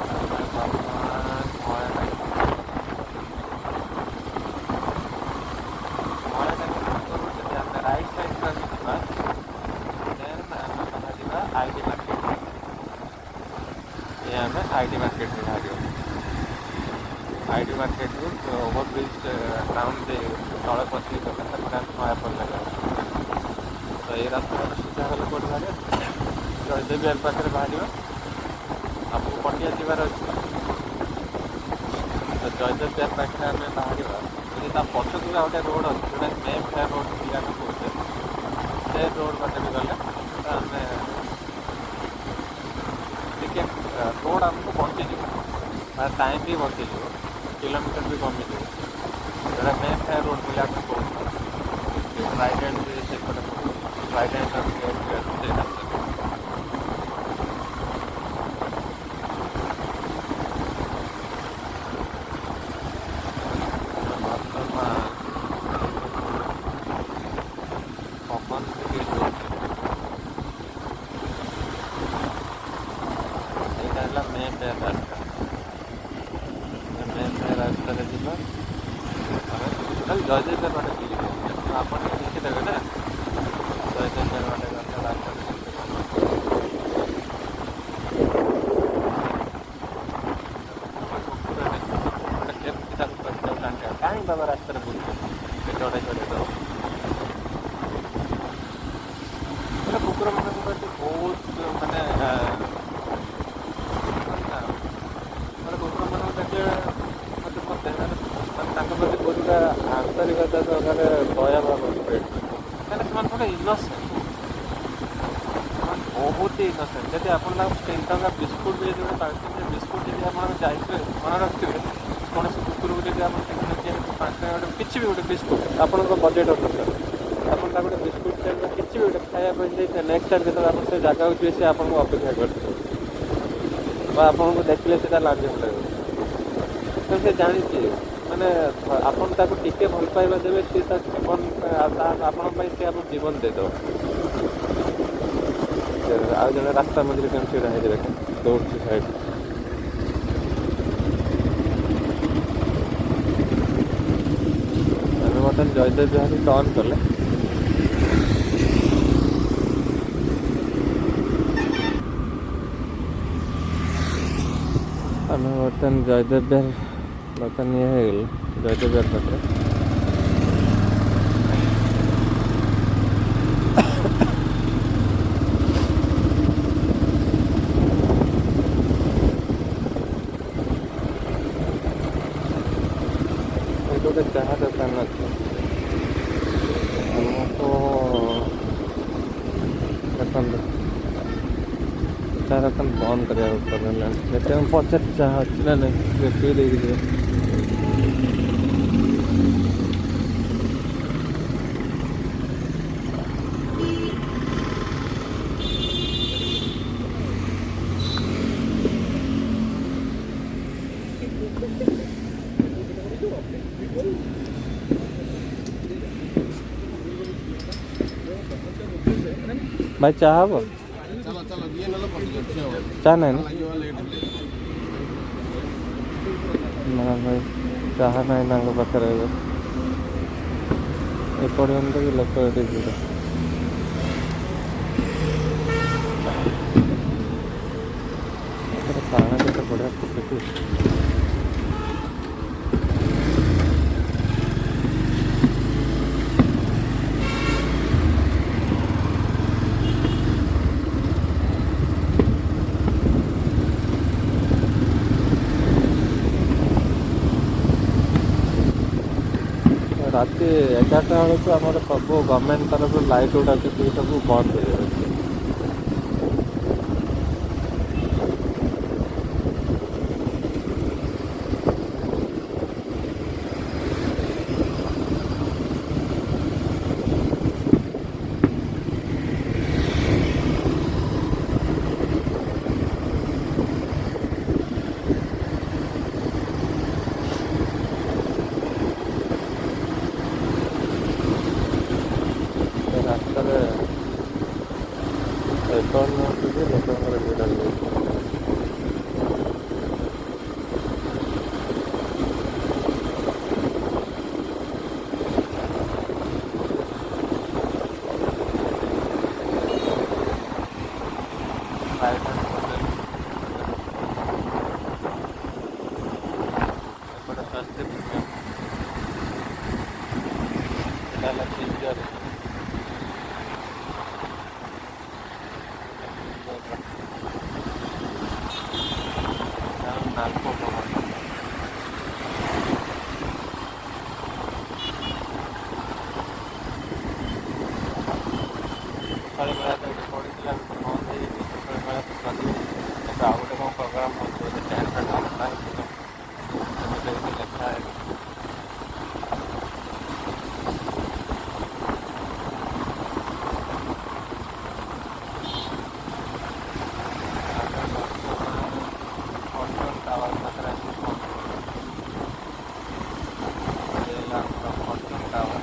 ଆମେ ବର୍ତ୍ତମାନ ମଇଳା ଟାଙ୍କି ଛକ ମଇଳା ଟାଙ୍କି ଛକରୁ ଯଦି ଆମେ ରାଇଟ୍ ସାଇଡ଼୍କୁ ଆମେ ଯିବା, ଦେନ୍ ଆମେ ବାହାରିବା I D market. ଇଏ ଆମେ I D ମାର୍କେଟରେ ବାହାରିବା। I D ମାର୍କେଟରୁ ଓଭର ବ୍ରିଜ୍ ଟାଉନ୍ ଦେଇ ତଳେ ପଶିକି ଗଲେ ସେପଟେ ଆମେ ନୟାପଲ୍ଲୀ ବାହାରିବା। ତ ଏଇ ରାସ୍ତାରେ ଆମେ ସିଧା ଗଲେ କୋଉଠି ବାହାରିବା? ଜୟଦେବ ବିହାର ପାଖରେ ବାହାରିବା। ଆମକୁ ପଟିଆ ଯିବାର ଅଛି, ତ ଜୟଦେବ ବିହାର ପାଖରେ ଆମେ ବାହାରିବା। ଯଦି ତା ପଛକୁ ବି ଆଉ ଗୋଟେ ରୋଡ଼ ଅଛି, ଯେଉଁଟା ମେ ଫେୟାର ରୋଡ଼ ବୋଲି ଆମେ କହୁଛେ, ସେ ରୋଡ଼ ବାଟେ ବି ଗଲେ ତ ଆମେ ଟିକେ ରୋଡ଼ ଆମକୁ ବଞ୍ଚିଯିବ, ମାନେ ଟାଇମ୍ ବି ବଞ୍ଚିଯିବ, କିଲୋମିଟର ବି କମିଯିବ। ଯେଉଁଟା ମେ ଫେୟାର ରୋଡ଼ ବୋଲି ଆମେ କହୁଛୁ, ଟ୍ରାଇଡେଣ୍ଟ ବି ସେପଟେ ପଡ଼ୁଛି, ଟ୍ରାଇଡେଣ୍ଟର ଗେଟ୍ ବି ଅଛି ସେଇ ରାସ୍ତାରେ। ବର୍ତ୍ତମାନ ପବନ ଟିକେ ଦଉଛି। ଏଇଟା ହେଲା ମେ ଫେୟାର ରାସ୍ତା। ମେ ଫେୟାର ରାସ୍ତାରେ ଯିବା ଆମେ। ଟୋଟାଲ୍ ଜୟଦେବ ବିହାର ବାଟେ ବୁଲିକି ଆସିବା, ତ ଆପଣ ଟିକେ ଦେଖିଦେବେ ନା ଜୟଦେବ ବିହାର ବାଟେ ଗଲେ ରାସ୍ତାରେ କେମିତି କ'ଣ ଅଛି। କୁକୁରଟେ, ଛୋଟ କୁକୁରଟେ, କେମିତି ତାକୁ ତାକୁ ଟାଣିବା? କାହିଁ ବାବା ରାସ୍ତାରେ ବୁଲୁଛ? ସେ ଚଢ଼େଇ ଚଢ଼େଇ ଦେବ। ମାନେ କୁକୁରମାନଙ୍କ ପ୍ରତି ବହୁତ ମାନେ ନା, ମାନେ କୁକୁରମାନଙ୍କୁ ଦେଖିଲେ ମୋତେ ମୋ ଦେହରେ ମାନେ ତାଙ୍କ ପ୍ରତି ବହୁତ ଗୁଡ଼ା ଆନ୍ତରିକତା ସହକାରେ ଦୟା ଭାବ କ୍ରିଏଟ୍ ହୁଏ। କାହିଁକିନା ସେମାନେ ଗୋଟେ ଇନୋସେଣ୍ଟ, ସେମାନେ ବହୁତ ହି ଇନୋସେଣ୍ଟ। ଯଦି ଆପଣ ତାଙ୍କୁ 3 ଟଙ୍କା ବିସ୍କୁଟ୍ ବି, ଯଦି ଗୋଟେ 5 ଟଙ୍କିଆ ବିସ୍କୁଟ୍ ଯଦି ଆପଣ ଯାଇଥିବେ, ମନେ ରଖିଥିବେ, କୌଣସି କୁକୁରକୁ ଯଦି ଆପଣ 3 ଟଙ୍କିଆ, 5 ଟଙ୍କା ଗୋଟେ କିଛି ବି ଗୋଟେ ବିସ୍କୁଟ୍ ଆପଣଙ୍କ ବଜେଟ୍ ଅନୁସାରେ ଆପଣ ତାକୁ ଗୋଟେ ବିସ୍କୁଟ୍ ସେୟାର କିଛି ବି ଗୋଟେ ଖାଇବା ପାଇଁ ଦେଇଥିବେ, ନେକ୍ସଟ ଟାଇମ୍ ଯେତେବେଳେ ଆପଣ ସେ ଜାଗାକୁ ଯିବେ ସେ ଆପଣଙ୍କୁ ଅପେକ୍ଷା କରିଥିବ ବା ଆପଣଙ୍କୁ ଦେଖିଲେ ସେ ତା ଲାଞ୍ଜ ହଲେଇବ। ତ ସେ ଜାଣିଛି, ମାନେ ଆପଣ ତାକୁ ଟିକେ ଭଲ ପାଇବା ଦେବେ, ସିଏ ତା ଜୀବନ ତା ଆପଣଙ୍କ ପାଇଁ ସେ ଆପଣଙ୍କୁ ଜୀବନ ଦେଇଦେବ। ଆଉ ଜଣେ ରାସ୍ତା ମଝିରେ କେମିତି ଛିଡ଼ା ହେଇଛି ଦେଖ, ଦୌଡ଼ୁଛି ସାଇଡ଼। ଆମେ ବର୍ତ୍ତମାନ ଜୟଦେବ ବିହାର ଟର୍ନ କଲେ। ଆମେ ବର୍ତ୍ତମାନ ଜୟଦେବ ବିହାର ବର୍ତ୍ତମାନ ଇଏ ହେଇଗଲୁ ଜୟଦେବ ବିହାର ପାଖରେ। ଏଠି ଗୋଟେ ଚାହା ଦୋକାନ ଅଛି, ଆମକୁ ଦେଖନ୍ତୁ ଚାହା ଦୋକାନ ବନ୍ଦ କରିବାକୁ ପଡ଼ିଲାଣି। ଦେଖିବା ମୁଁ ପଚାରି ଚାହା ଅଛି ନା ନାଇଁ, ଟିକେ ପିଇ ଦେଇକି ଯିବା। ଭାଇ ଚାହା ହବ? ଚା ନାହିଁ ନା? ନା ଭାଇ, ଚାହା ନାହିଁ ତାଙ୍କ ପାଖରେ ଏବେ। ଏପର୍ଯ୍ୟନ୍ତ ବି ଲୋକ ଏଠି ଭିଡ଼। ଏଥର ବାଣ କେତେ ବଢ଼ିଆ ଫୁଟୁଛି। ରାତି 11ଟା ବେଳକୁ ଆମର ସବୁ ଗଭର୍ଣ୍ଣମେଣ୍ଟ ତରଫରୁ ଲାଇଟ୍ ଗୁଡ଼ାକ ସବୁ ବନ୍ଦ ହେଇଯାଉଛି। ରାସ୍ତାରେ ଏପର୍ଯ୍ୟନ୍ତ ବି ଲୋକଙ୍କର ଭିଡ଼ ରହୁଛି। ପ୍ରାଇଭେଟ୍ ହୋଟେଲ ଏପଟେ ସ୍ୱାସ୍ଥ୍ୟ ପ୍ରିମିୟମ୍, ଏଟା ହେଲା ଜିଞ୍ଜର। ନାଲକୋ ଭବନ। ସକାଳେ ମେଳା ତ ଏଠି ପଡ଼ିଥିଲା, ଏବେ ତ ବନ୍ଦ ହେଇଯାଇଛି। ସକାଳେ ମେଳା ତ ସରିଯାଇଛି, ଏବେ ଆଉ ଗୋଟେ କ'ଣ ପ୍ରୋଗ୍ରାମ୍ ହେଉଛି ବୋଧେ, ଟେଣ୍ଟ ଫେଣ୍ଟ ବନ୍ଧା ହେଇଛି ତ ସେମିତି କିଛି ଲେଖା ହେଇନି। ଆମେ ବର୍ତ୍ତମାନ ଫର୍ଚୁନ୍ ଟାୱାର ପାଖରେ ଆସି ପହଞ୍ଚିଗଲୁ। ଇଏ ହେଲା ଆମର ଫର୍ଚୁନ୍ ଟାୱାର।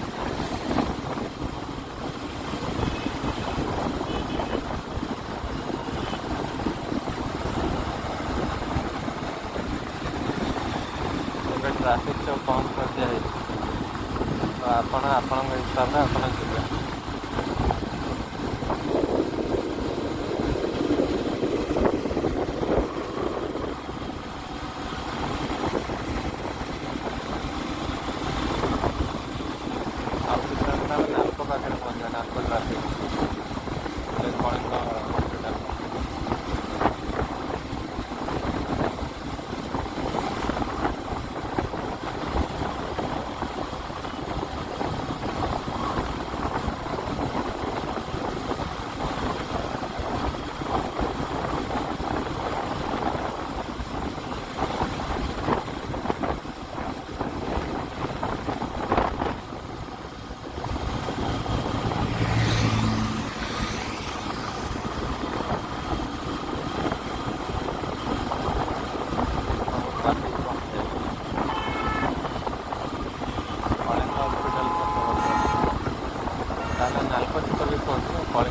ଏବେ ଟ୍ରାଫିକ୍ ସବୁ ବନ୍ଦ କରିଦିଆଯାଇଛି, ତ ଆପଣ ଆପଣଙ୍କ ହିସାବରେ ଆପଣ ଯିବେ। ଆଉ କିଛି ଆମେ ନାଲକୋ ପାଖରେ ପହଞ୍ଚିବା, NALCO traffic, Kalinga hospital.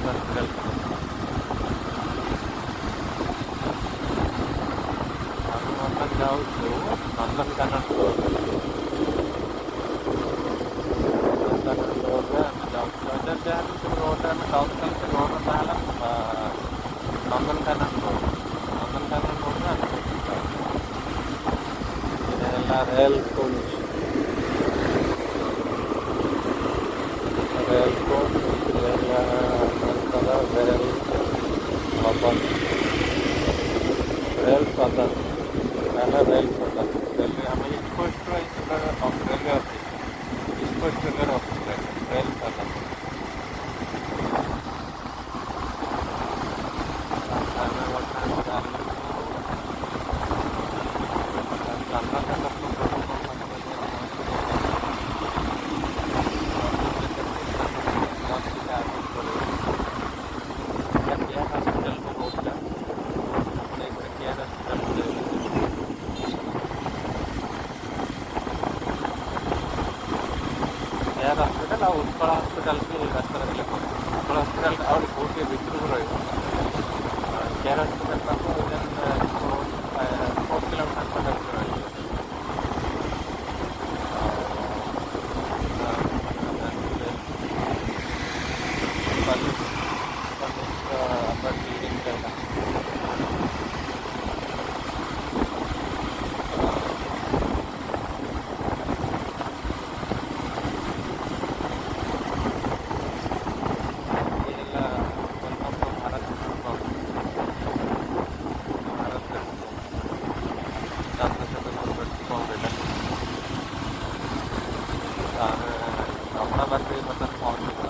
Hospital. ଆମେ ବର୍ତ୍ତମାନ ଯାଉଛୁ ନନ୍ଦନକାନନ ରୋଡ଼। ନନ୍ଦନକାନନ ରୋଡ଼ରେ ଆମେ ଯାଉଛୁ। ଜୟଦେବ ବିହାର ଯେଉଁ ରୋଡ଼ରେ ଆମେ ଟଚ୍ କଲୁ, ସେ ରୋଡ଼ର ନାଁ ହେଲା ନନ୍ଦନକାନନ ରୋଡ଼। ନନ୍ଦନକାନନ ରୋଡ଼ରେ ଆମେ ବର୍ତ୍ତମାନ ଯାଉଛୁ। ଏଇଟା ହେଲା ରେଲ କୋଚ୍। ରେଲ କୋଚ୍ ହେଲା ଆପଣଙ୍କର ରେଲ ଭବନ, ରେଲ ସଦନ ହେଲା, ରେଲ ସଦନ। ରେଲୱେ ଆମ ଇଷ୍ଟ କୋଷ୍ଟର ରେଲୱେ ଅଫିସ, ଇଷ୍ଟ କୋଷ୍ଟ ରେଲୱେର ଅଫିସଟା ରେଲ ସଦନ। ଆମେ ବର୍ତ୍ତମାନ ଚାଲୁଛୁ ଚନ୍ଦ୍ରଶେଖରପୁର ପେଟ୍ରୋଲ ପମ୍ପ ପାଖାପାଖି ପହଞ୍ଚି। ଜଷ୍ଟ ଟିକେ ଆଗକୁ ପଡ଼ିବ। ଏଇଟା କେୟାର ହସ୍ପିଟାଲକୁ ରୋଡ଼ଟା। ଆପଣ ଏଇପଟେ କେୟାର ହସ୍ପିଟାଲକୁ ଯାଇପାରିବେ। କେୟାର ହସ୍ପିଟାଲ ଆଉ ଉତ୍କଳ ହସ୍ପିଟାଲ ବି ଏଇ ରାସ୍ତାରେ ଗଲେ ପଡ଼ିବ। ଉତ୍କଳ ହସ୍ପିଟାଲ ଆହୁରି ବହୁତ ଟିକେ ଭିତରକୁ ରହିବ। କେୟାର ହସ୍ପିଟାଲ ପାଖକୁ ୱିଦିନ୍ 4 କିଲୋମିଟର ପାଖାପାଖି ରହିଯିବ ସେଇଟା। ଆଉ ଜାଣିଥିବେ କଲେଜ, କଲେଜର ଅପର ବିଲ୍ଡିଂଟା ଏଇଟା। ଇଏ ହେଲା welcome to Bharat petrol pump, Bharat petrol pump, Chandrasekharpur petrol pump ଏଇଟା। ତ ଆମେ ରମଣା ପାଖରେ ବର୍ତ୍ତମାନ ପହଞ୍ଚିବା।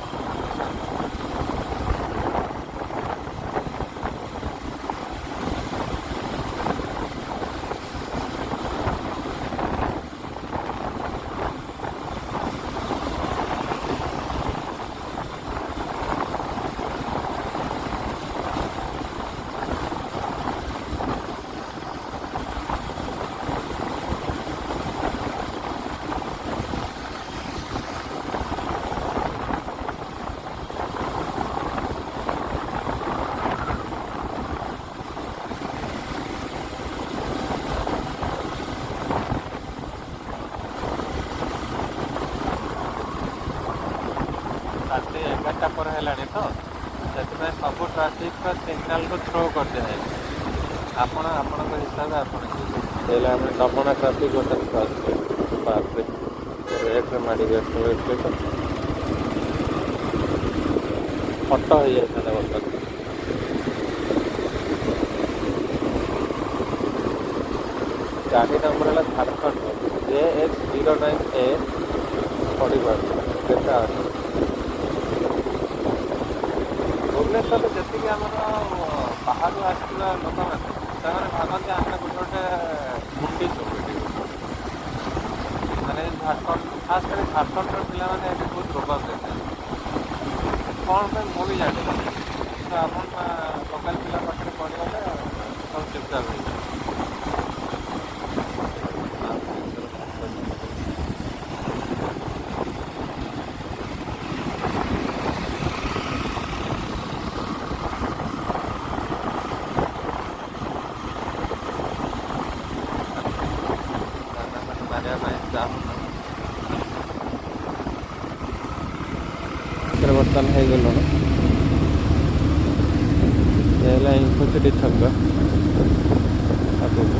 ରାତି 11ଟା ପରେ ହେଲାଣି ତ ସେଥିପାଇଁ ସବୁ ଟ୍ରାଫିକ୍ର ସିଗ୍ନାଲକୁ ଥ୍ରୋ କରିଦିଆଯାଇଛି। ଆପଣ ଆପଣଙ୍କ ହିସାବରେ ଆପଣ ଯିବେ। ହେଲେ ଆମେ ରମଣା ଟ୍ରାଫିକ୍ ବର୍ତ୍ତମାନ କ୍ରସ୍ କଲୁ। ବାପରେ, ରେଟ୍ରେ ମାଡ଼ିକି ଆସିଥିଲେ ତ ଫଟୋ ହେଇଯାଇଥାନ୍ତା ବର୍ତ୍ତମାନ। ଗାଡ଼ି ନମ୍ବର ହେଲା ଝାଡ଼ଖଣ୍ଡ JH 09 A 45। ଦେଖା ଭୁବନେଶ୍ୱରରେ ଯେତିକି ଆମର ବାହାରୁ ଆସିଥିବା ଲୋକମାନେ, ସେମାନେ ଭାବନ୍ତି ଆମେ ଗୋଟେ ଗୋଟେ ମୁଣ୍ଡି ସବୁ ଏଠି ଗୋଟେ ଗୋଟେ। ମାନେ ଝାଡ଼ଖଣ୍ଡ, ଖାସ କରି ଝାଡ଼ଖଣ୍ଡର ପିଲାମାନେ ଏଠି ବହୁତ ରୋବାବ ଦେଖାନ୍ତି। କ'ଣ ପାଇଁ ମୁଁ ବି ଜାଣିନି। କିନ୍ତୁ ଆପଣ ଲୋକାଲ ପିଲା ପାଖରେ ପଡ଼ିଗଲେ ସବୁ ଚୁପଚାପ ହେଇଯିବ। ଭାତ। ଦାନା ମାରିବା ପାଇଁ ଚାହୁଁନ ବର୍ତ୍ତମାନ ହେଇଗଲୁଣୁ। ଏ ହେଲା ଇନଫୋସିଟି ଛକ ଆଗକୁ।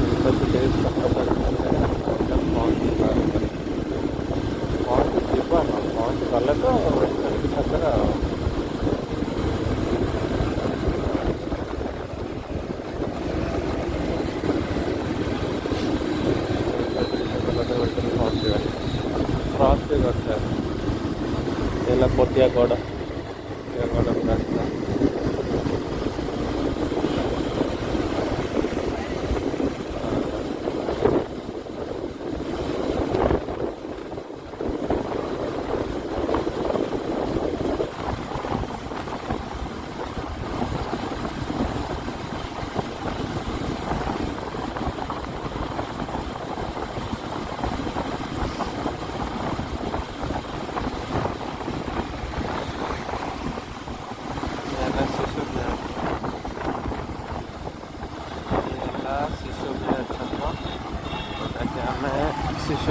ଇନଫୋସିଟି ଛକ ପାଖରେ ପହଞ୍ଚିବା, ପହଞ୍ଚି ଯିବା ନୁହଁ, ପହଞ୍ଚି ଗଲେ ତ ଇନଫୋସିଟି ଛକରେ। ଆଉ ଇନଫୋସିଟି ଛକ ପାଖରେ ବର୍ତ୍ତମାନ ପହଞ୍ଚିବା, କ୍ରସ୍ ବି କରିସାରିଲୁଣି। ଏ ହେଲା ପଟିଆଗଡ଼, ପଟିଆଗଡ଼ ରାସ୍ତା।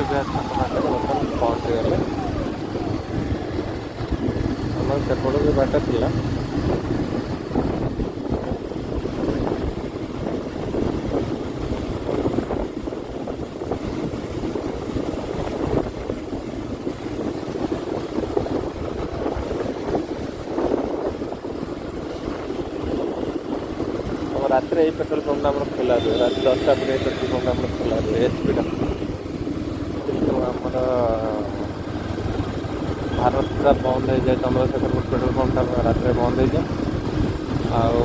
ବିହାର ଛକ ପାଖରେ ବର୍ତ୍ତମାନ ପହଞ୍ଚିଗଲେ। ଆମର ସେପଟୁ ବି ବାଟ ଥିଲା। ଆମ ରାତିରେ ଏଇ ପେଟ୍ରୋଲ ପମ୍ପଟା ଆମର ଖୋଲା ରୁହେ। ରାତି 10ଟା ପରେ ଏଇ ପେଟ୍ରୋଲ ପମ୍ପଟା ଆମର ଖୋଲା ରୁହେ, ଏଚ୍ପିଟା। କିନ୍ତୁ ଆମର ଭାରତଟା ବନ୍ଦ ହେଇଯାଏ, ଚନ୍ଦ୍ରଶେଖରପୁର ପେଟ୍ରୋଲ ପମ୍ପଟା ରାତିରେ ବନ୍ଦ ହେଇଯାଏ। ଆଉ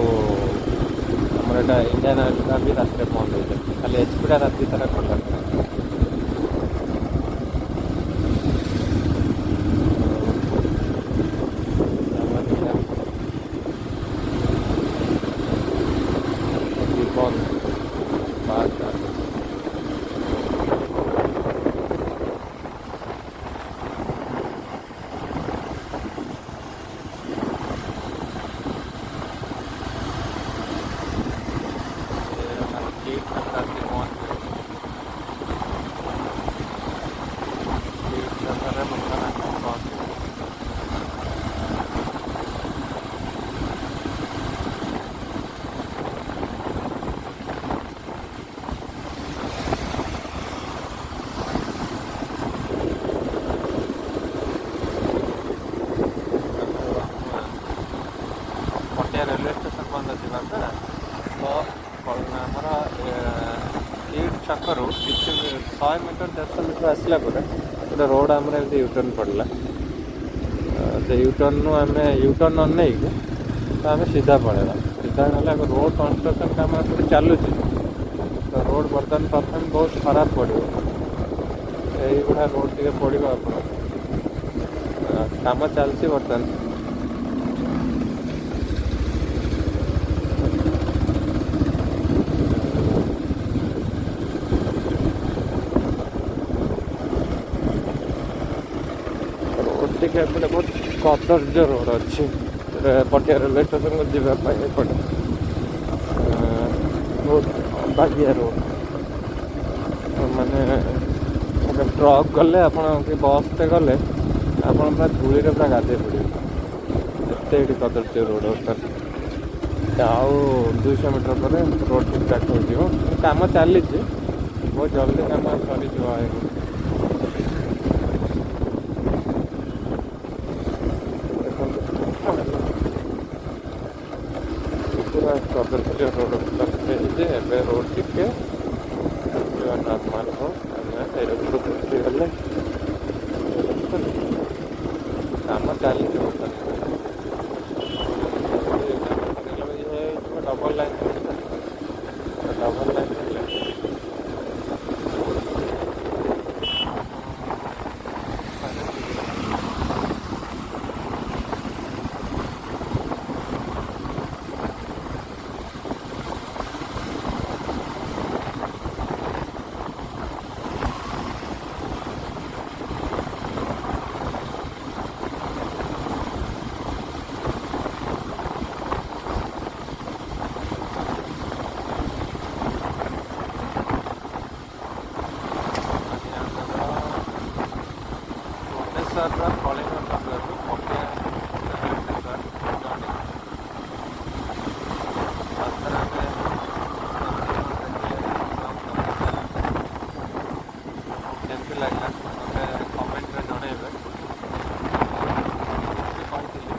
ଆମର ଏଇଟା ଇଣ୍ଡିଆନ୍ ଅଏଲ୍ଟା ବି ରାତିରେ ବନ୍ଦ ହେଇଯାଏ। ଖାଲି ଏଚ୍ପିଟା ରାତି ସାରା ଖୋଲା ରୁହେ। ଆମର ଜୀବନ ପାର୍କ। କିଟ୍ ଛକରେ ଆସିକି ପହଞ୍ଚିଗଲୁ। କିଟ୍ ଛକରେ ବର୍ତ୍ତମାନ ଆମେ ପହଞ୍ଚିଗଲୁ। ଆମେ ବର୍ତ୍ତମାନ ପଟିଆ ରେଲୱେ ଷ୍ଟେସନ ପର୍ଯ୍ୟନ୍ତ ଯିବା ନା ତ ଆମର କିଟ୍ ଛକରୁ କିଛି 100 ମିଟର, 150 ମିଟର ଆସିଲା ପରେ ଗୋଟେ ରୋଡ଼ ଆମର ଏମିତି ୟୁଟର୍ନ ପଡ଼ିଲା। ସେ ୟୁଟର୍ନରୁ ଆମେ ୟୁଟର୍ନ ନ ନେଇକି ତ ଆମେ ସିଧା ପଳେଇବା। ସିଧା ଗଲେ ଆଗ ରୋଡ଼ କନଷ୍ଟ୍ରକ୍ସନ୍ କାମ ଏପଟେ ଚାଲୁଛି, ତ ରୋଡ଼ ବର୍ତ୍ତମାନ ପ୍ରଥମେ ବହୁତ ଖରାପ ପଡ଼ିବ। ଏଇଗୁଡ଼ା ରୋଡ଼ ଟିକେ ପଡ଼ିବ ଆପଣ, କାମ ଚାଲିଛି ବର୍ତ୍ତମାନ। ରୋଡ଼ ଟିକେ ଏପଟେ ବହୁତ କଦର୍ଯ୍ୟ ରୋଡ଼ ଅଛି। ପଟିଆ ରେଲୱେ ଷ୍ଟେସନକୁ ଯିବା ପାଇଁ ଏପଟେ ବହୁତ ଅବାଗିଆ ରୋଡ଼। ମାନେ ଗୋଟେ ଟ୍ରକ୍ ଗଲେ ଆପଣ କି ବସ୍ଟେ ଗଲେ ଆପଣ ପୁରା ଧୂଳିରେ ପୁରା ଗାଧେଇ ପଡ଼ିବେ, ଏତେ ଏଠି କଦର୍ଯ୍ୟ ରୋଡ଼ ବର୍ତ୍ତମାନ। ଆଉ 200 ମିଟର ପରେ ରୋଡ଼ ଠିକ୍ ଠାକ୍ ହୋଇଯିବ। କାମ ଚାଲିଛି, ବହୁତ ଜଲ୍ଦି କାମ ସରିଯିବ ଏ ରୋଡ଼। ଦେଖନ୍ତୁ, ପୁରା କଦର୍ଯ୍ୟ ରୋଡ଼ ହେଇଛି। ଏବେ ରୋଡ଼ ଟିକେ ଆସିବା ନର୍ମାଲ ହଉ। ଆମେ ଏ ଉପରକୁ ଉଠିଗଲେ। ଦେଖୁଛନ୍ତି, କାମ ଚାଲିଛି ବର୍ତ୍ତମାନ। କାମ ସରିଗଲା ପରେ ଇଏ ହେଇଯିବ, ଡବଲ ଲାଇନ୍ ହେଇଯିବ। ଡବଲ ଲାଇନ୍ ହେଲେ ମାନେ ସୁବିଧା। ଆଜି ଆମର ଭୁବନେଶ୍ୱରର କଳିଙ୍ଗ ନଗରରୁ ପଟିଆ ରେଲୱେ ଷ୍ଟେସନ ଜର୍ଣ୍ଣି। ରାସ୍ତାରେ ଆମେ କେମିତି କ'ଣ ଦେଖିଲେ, ବ୍ଲଗ୍ କାମ ଚାଲିଛି, କେମିତି ଲାଗିଲା ମୋତେ କମେଣ୍ଟରେ ଜଣେଇବେ। ମୁଁ ବି କହିଥିଲି,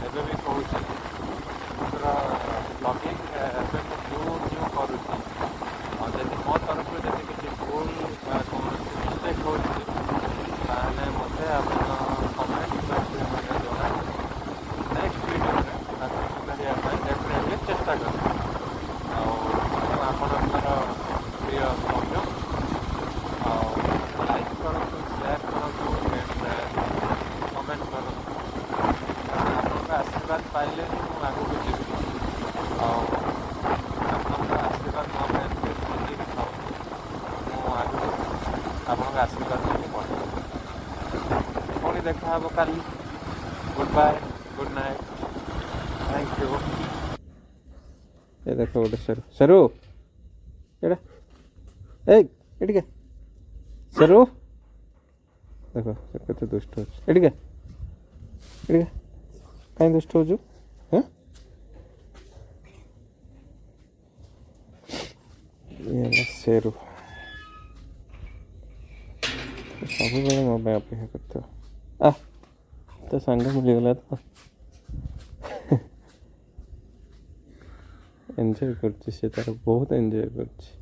ଏବେ ବି କହୁଛି, ମୋର ବ୍ଲଗିଂ ଏବେ ମୁଁ ନ୍ୟୁ ନ୍ୟୁ କରୁଛି। ଆଉ ଯଦି ମୋ ତରଫରୁ ଯଦି କିଛି ଭୁଲ ବା କୌଣସି ମିଷ୍ଟେକ୍ ହେଉଛି, ତାହେଲେ ମୋତେ ଆପଣ କମେଣ୍ଟ ମାଧ୍ୟମରେ ଜଣାନ୍ତୁ। ନେକ୍ସଟ ଭିଡ଼ିଓରେ ତାକୁ ସୁଧାରିବା ପାଇଁ ଡେଫିନେଟଲି ଚେଷ୍ଟା କରିବି। ଆଉ ମୁଁ ଆପଣଙ୍କର ପ୍ରିୟ ସୌମ୍ୟ। ଆଉ ଲାଇକ୍ କରନ୍ତୁ, ସେୟାର କରନ୍ତୁ ଆଣ୍ଡ କମେଣ୍ଟ କରନ୍ତୁ, କାରଣ ଆପଣଙ୍କ ଆଶୀର୍ବାଦ ପାଇଲେ ହିଁ ମୁଁ ଆଗକୁ ଯିବି। ଆଉ ଆପଣଙ୍କ ଆଶୀର୍ବାଦ ମୋ ପାଇଁ ସେତିକି ଥାଉ, ମୁଁ ଆଗକୁ ଆପଣଙ୍କ ଆଶୀର୍ବାଦ ନେଇକି ବଢ଼ିବି। ପୁଣି ଦେଖା ହେବ କାଲି। Good bye, good night, thank you. ଏ ଦେଖ, ଗୋଟେ ସେରୁ। ସେରୁ ଏଇଟା, ଏଇ ଏଠିକେ ସେରୁ। ଦେଖ ସେ କେତେ ଦୁଷ୍ଟ ଅଛି। ଏଠିକା, ଏଠିକା, କାହିଁ ଦୁଷ୍ଟ ହେଉଛୁ? ହଁ, ଇଏ ହେଲା ସେରୁ। ସବୁବେଳେ ମୋ ପାଇଁ ଅପେକ୍ଷା କରିଥିବ। ଆ ତା ସାଙ୍ଗ ମିଳିଗଲା ତ ଏନ୍ଜୟ କରୁଛି। ସେ ତାର ବହୁତ ଏନ୍ଜୟ କରୁଛି।